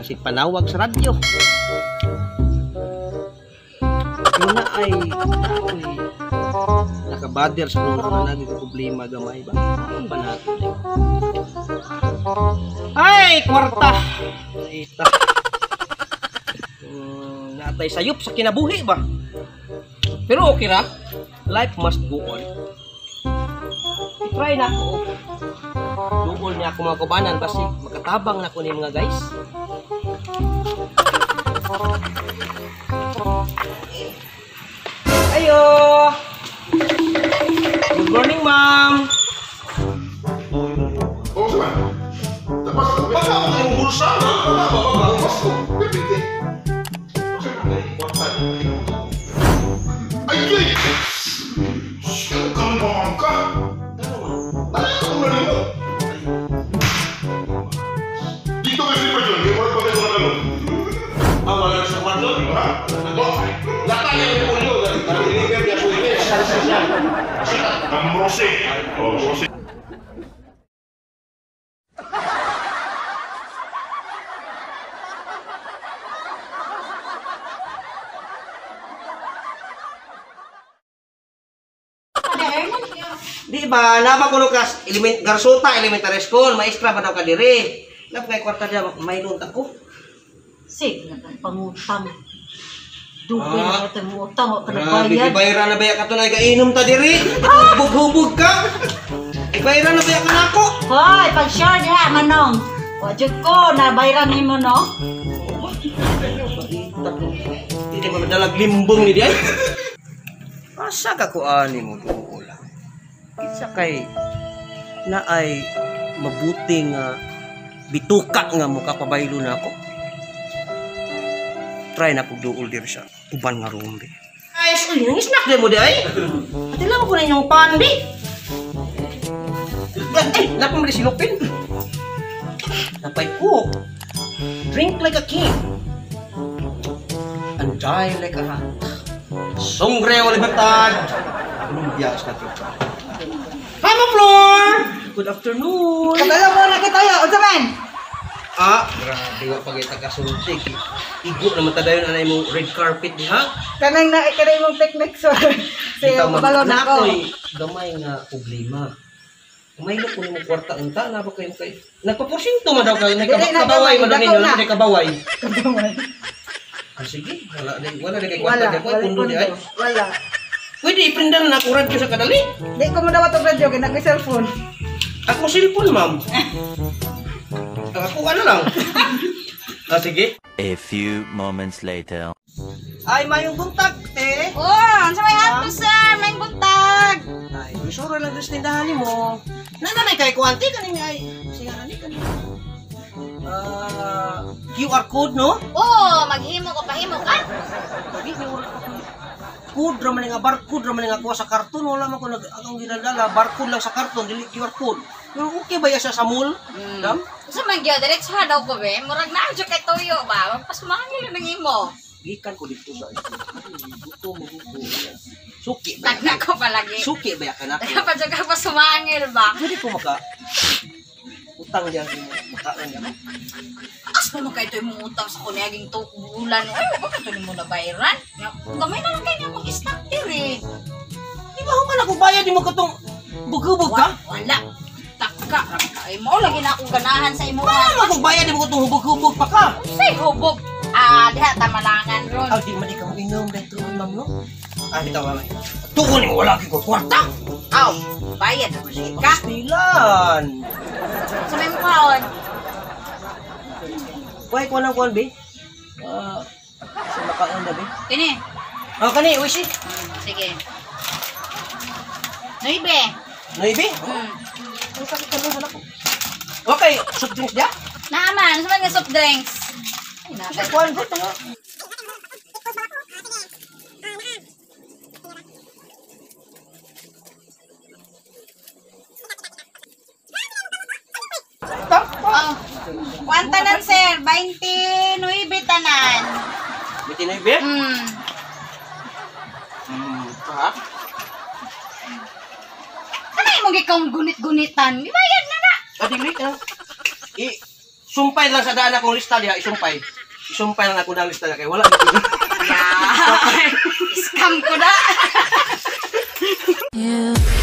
Si panawag sa radyo. Una ay ako'y nakabader sa kung na naging problema gamay ba. Ang panatod eh. Ay, kwarta! Ita. Natay sayop sa kinabuhi ba? Pero okay ra. Life must go on. I-try na ako. Duol niya ako mga kubanan kasi makatabang na ko ni mga guys. Ayo! Good morning, ma'am! Oo, sa man. Tapos, baka ako yung bulsa. Baka, baka, baka. Pwede. Ay, ay! Kang ka! Ano na nimo? Dito kayo si Pajun, yung wala pa kayo sa kalong. Ah, wala sa kwarto? Ha? Lata niya yung pulyo. Deliver niya po ito. Ang rose. Oh, rose. Di ba, nama ko kas element Garsota Elementary School, maestra ba daw ka diri? Napa kay kwarta diya, mayroon ta ko. Sige, pangutang. Dugay Ah. na ito mo utang, wa ka Grabe, nagbayad. gibayra na baya ka tunay, kainom ta diri. Hubog-hubog ka. Gibayra na baya ka nako. Hoy, pag-share diha, manong. Wa jud ko, nabayran nimo no? Hindi mo madalag limbong ni di ay. Asa ka ko ani mo duol. Kinsa kay na ay mabuti nga bituka nga mo kapabaylo na ako. Try na kog duol diri sa uban nga room di. Ay, uy, nang snack di mo di ay. Ate lang ko na inyong pan di. Ay, napang mo di silupin. Napay cook. Drink like a king. And die like a rat. Sungre o libertad. Columbia sa tropa. Hi, Ma'am Flor! Good afternoon! Kabalo mo na kita yo, unsa man? Ah, grabe wa pag ita kasulti. Igo naman ta dayon anay mong red carpet diha. Kanang na kanay mong technique so. Si Bitaw, ma'am, kabalo na ko. Ako'y gamay nga problema. May ko nimo kwarta unta na ba kayo kay nagpaporsyento man daw kayo Dili na, kabaway gamay, man daw dako ninyo na. na kabaway. Kabaway. Ah, sige, wala di kay kwarta Wala, di ko wala pundo di ay. pundo. Wala. Pwede iprindan na ako radyo sa kadali. Di ko mo dawat og radyo kay nagay cellphone. Ako cellphone, ma'am. Ako ano lang. Ah, sige. A few moments later. Ay, mayong buntag, te. Oh, unsa may hapon sir, may buntag. Ay, misura lang gusto tindahan nimo. Nananay kay kuanti kaning ay. Sige ani kaning. Ah, QR code no? Oh, maghimo ko pahimo ka. Lagi may wala pa ko. Code ra man nga barcode ra man nga kuha sa karton, wala man ko nag akong ginadala barcode lang sa karton dili QR code. Pero okay ba ya siya sa mall? Dam? Unsa man gyud diretso ha daw ko be. Murag naa jud kay tuyo ba. Magpasumangil nang imo. Gikan ko dito sa gusto mo ko. Suki ba? Tagna ko palagi. Suki ba ya ka na? Teka pa jud ka pasumangil ba. Pwede ko maka utang diyan makaon diyan. As pa mo kay toy mong utang sa kuniaging to bulan. Ay, wa ka to nimo na bayaran. Gamay na lang kay nga mong stock diri. Di ba human ako bayad nimo katong bugubog ka? Wala. Taka ra kay mo lagi na akong ganahan sa imo. Paano akong bayad nimo katong hubog-hubog pa ka? Unsay hubog? Ah, diha tamalangan ron. Ah, di man di ka mo inom dito, ma'am, no? Ah, bitaw ma'am. Tugon nimo wala gyud ko kwarta. Aw, bayad na jud ka. Pastilan. Sa may mukhaon. Kuhay ko ng kuwan, be. Ah, sa makaon na, be. Kini. Ah, kani, uy, si. Sige. Nuibe. Nuibe? Ano sakit ka lang ako? Okay, soft drinks dia? Naaman, sa mga soft drinks. Ay, Sa kuwan, bro, tanga. Oh. Kuan tanan sir, 29 tanan. 29? Hmm. Ha? Kanay imong gikaw gunit-gunitan. Ibayad na na. Ah, dili ka. I Sumpay lang sa daan akong lista diha, isumpay. Isumpay lang ako ng lista diha kay wala. Yeah. Scam ko na. You